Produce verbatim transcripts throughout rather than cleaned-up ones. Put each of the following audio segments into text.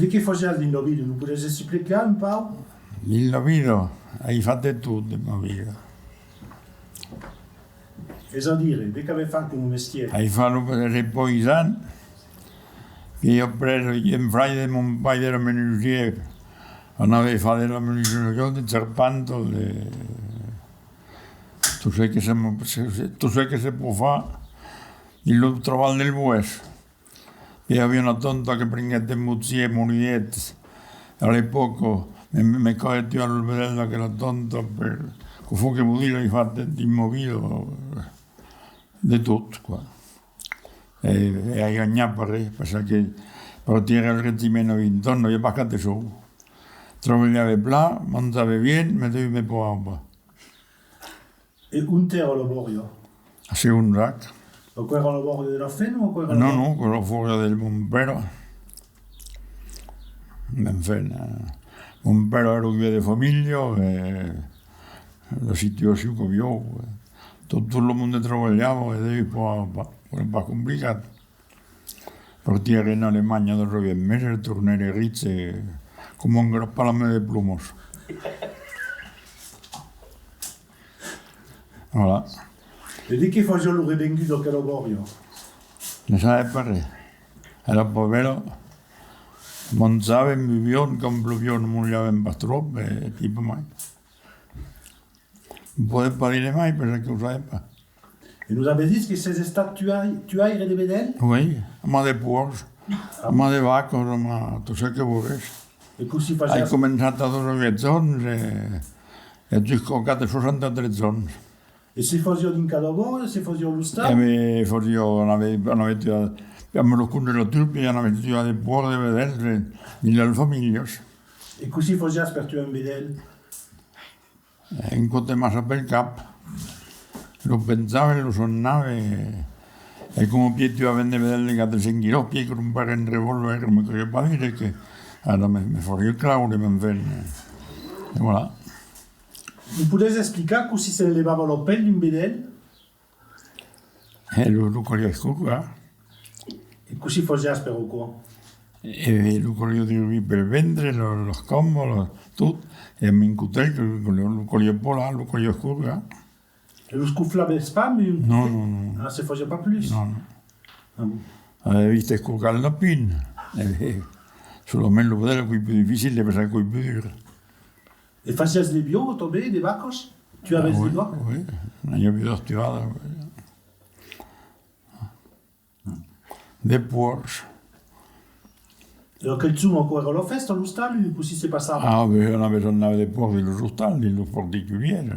De qué fasiás dins la vida? Nos podètz explicar un pauc? Dins la vida, ai fach de tot de ma vida. Es a dire, de qu'avètz fach coma mestièr? Ai fach lo, de païsan, e après, un fraire de mon paire èra menusièr, anave far de la menusiá, de charpenta, de tot ce que se, se, se, tot ce que se pòt far dins lo trabalh del boès. E aviá una tonta que prenguèt de motier, morièt a l'epòca, me, me, me calèt tuar lo vedèl d'aquela tonta per, que fau que vos dire, ai fach de, dins ma vida, de tot, quoi. E, e ai ganhat pas res, parce que partiguère al regiment a vint ans, n'aviá pas cap de sòu. Trabalhave plan, manjave bien, mès me pagava pas. E ont èra la bòria? A Segonzac. Aquò èra la bòria de la femna o aquò èra la... Non, non, aquò èra la bòria de mon pèra. Enfin, eh, mon pèra èra vièlh de familha, e la situacion qu'aviá, eh, tot, tot lo monde trabalhava, e deguèt pas, pas, èra pas complicat. Partiguère en Alemanha de Royal Meyer, tornère riche, e coma un grapal amb de plomas. Voilà. E de qué fasiá lo revengut d'aquela bòria? Ne sabe pas res. Èra pas bèla. Manjàvem, beviam, quand ploviá, nos molhàvem pas tròp, e, e pas mai. Podèm pas dire mai, perque o sabèm pas. E nos avètz dit que sètz estat tuai-, tuaire de vedèls? Oui, amb de pòrcs, amb de vacas, amb tot ce que volètz. E cossí fasiás? Ai començat a dos o uèch ans e, e jusqu'au cap de soixante-treize ans. E se fasiá dins cada bòria, se fasiá a l'ostal? E me fasiá, anave, anave tuar, amb lo congelator, puèi anave tuar de pòrcs, de vedèls, e, dins las familhas. E cossí fasiás per tuar un vedèl? Un còp de maça pel cap. Lo penjave, lo sonave, e coma pièi tuàvem de vedèls de quatre cents quilòs, pièi crompère un revòlver, me caliá pas dire que ara me, me fariá craure, m'enfèn. E voilà. Nos podètz explicar cossí s'enlevava la pèl d'un vedèl? E lo, lo caliá escorgar. E cossí fasiás per aquò? E lo caliá durbir pel ventre, lo, las cambas, lo, tot, e amb un cotèl que lo, lo, lo caliá polar, lo caliá escorgar. E los coflavètz pas, mai un... Non, non, non. Ah, se fasiá pas plus? Non, non. Ah bon. Avètz vist escorgar un lapin? E ben, solament lo vedèl, aquò's pus dificil, de pensar qu'es pus dur. E fasiás de buòus tanben, de vacas? Tuavètz de vacas? Ah, oui, oui, n'ai agut doas tuadas, oui. De pòrcs. E aquel jorn, aquò èra la fèsta a l'ostal, o cossí se passava? Ah, ben, anave, anave de pòrcs dins los ostals, dins los particulièrs.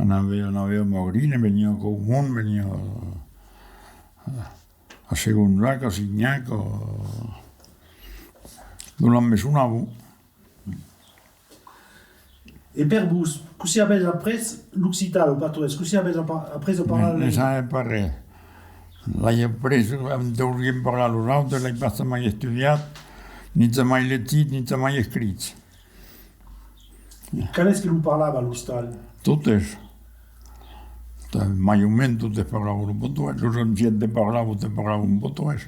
Anave, anave a Magrines, veniá a Caumont, veniá a, a Segonzac, a Signac, a, d'ont me sonavan. E per vos, cossí avètz aprés l'occitan, lo patoès? Cossí avètz apa-, aprés a parlar la lenga? Ne, ne sabe pas res. L'ai aprés en daurient parlar los autres, l'ai pas jamai estudiat, ni jamai legit, ni jamai escrit. Qual es que lo parlava a l'ostal? Totes. Mai o mens totes parlavan lo patoès. Los ancians te parlavan, te parlavan patoès.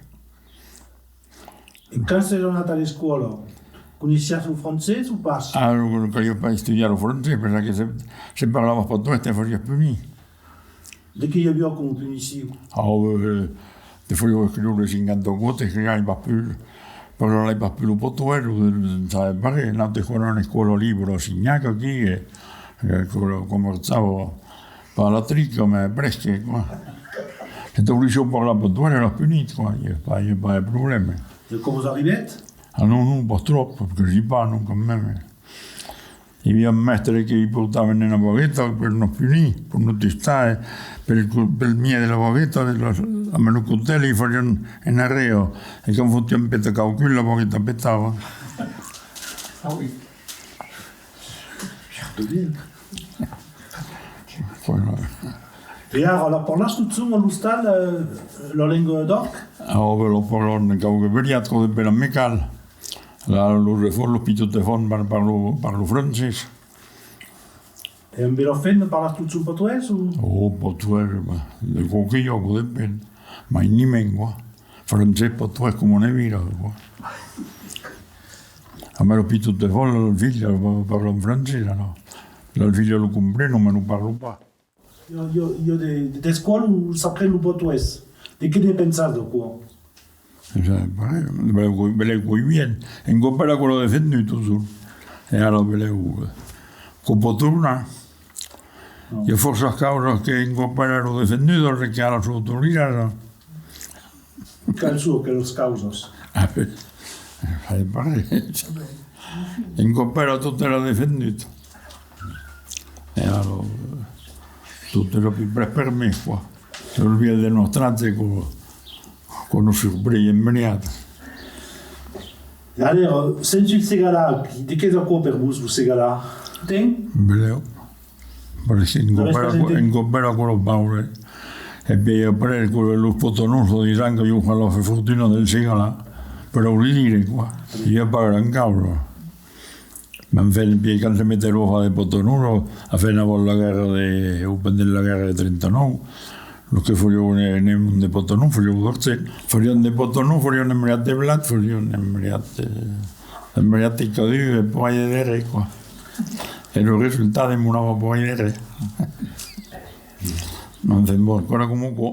E quand sètz anat a l'escòla, coneissiás lo francés o pas? Ah, non, non caliá pas estudiar lo francés, perque se, se parlavas patoès, te fasiás punir. De qué i aviá coma punicion? Ah, euh, te fasián escriure cinquanta còps, te criavan pas pus, parlar pas pus lo patoès, o, euh, sabe pas res. Nautres, quand anàvem a l'escòla libra a Signac, aquí, e, e, aquò, aquò marchava pas a la trica, mès presque, quoi. Se te volián parlar patoès, èras punit, quoi. I a pas, i a pas de problèma. E aquò vos arribèt? Ah non, non, pas tròp, quasi pas, non, quand même. I aviá un mèstre que i portavan una bagueta per nos punir, per nos testar, e pel co-, pel mièg de la bagueta, de la, amb lo cotèl, i fasián un arrèu, e quand fotián péter qualqu'un, la bagueta petava. Ah oui. Voilà. E ara, la parlatz totjorn a l'ostal, eh, la lenga d'òc? Ah, ben, la parlam quauque beriat, quauque beriat me cal. Là, los efants, los pichons efants, par-, parlan, parlan francés. E amb la femna, parlatz totjorn patoès o? Oh, patoès, ben, de quauque jòc, depend. Mai ni mens, quoi. Francés, patoès, coma una vila, quoi. A mès lo pichon de vòl, las filhas parlan francés, ara. Las filhas lo comprenon, mès lo parlan pas. Jo, jo, jo de, de, d'escòla, lo saprèn lo patoès. De qué ne pensas, d'aquò? Ja, pareil, belèu que, belèu que i vien. Un còp èra aquò lo defendut, totjorn. E ara, belèu, eh, que pòt tornar. Non. I a fòrça causas que un còp èra lo defendut, e que ara son autorizadas. Qualas son aquelas causas? Ah, ben, fai pareil. Un còp èra tot èra defendut. E ara, tot èra pus près permés, quoi. Se olvièt de nòstre atge, que, que nos surprenguèt immediat. E alèra, sens un Segalar, de qu'es aquò per vos, lo Segalar? Ten? Belèu. Parce que un còp èra, un còp èra aquò lo paure. E puèi après, que los potonons, soi-disant que ieu far la fortuna del Segalar, per aurir dire, quoi. I a pas gran causa. Mès enfin, puèi quand se metèron a far de potonons, enfin, avant la guèrra de, o pendent la guèrra de trenta-nòu, los que fasián ne, ne de potonons, fasián d'argent. Fasián de potonons, fasián un briat de blat, fasián un briat de, un briat de cadut, e pas de res, quoi. E lo resultat demorava pas de res. Enfin, bon, aquò èra coma aquò.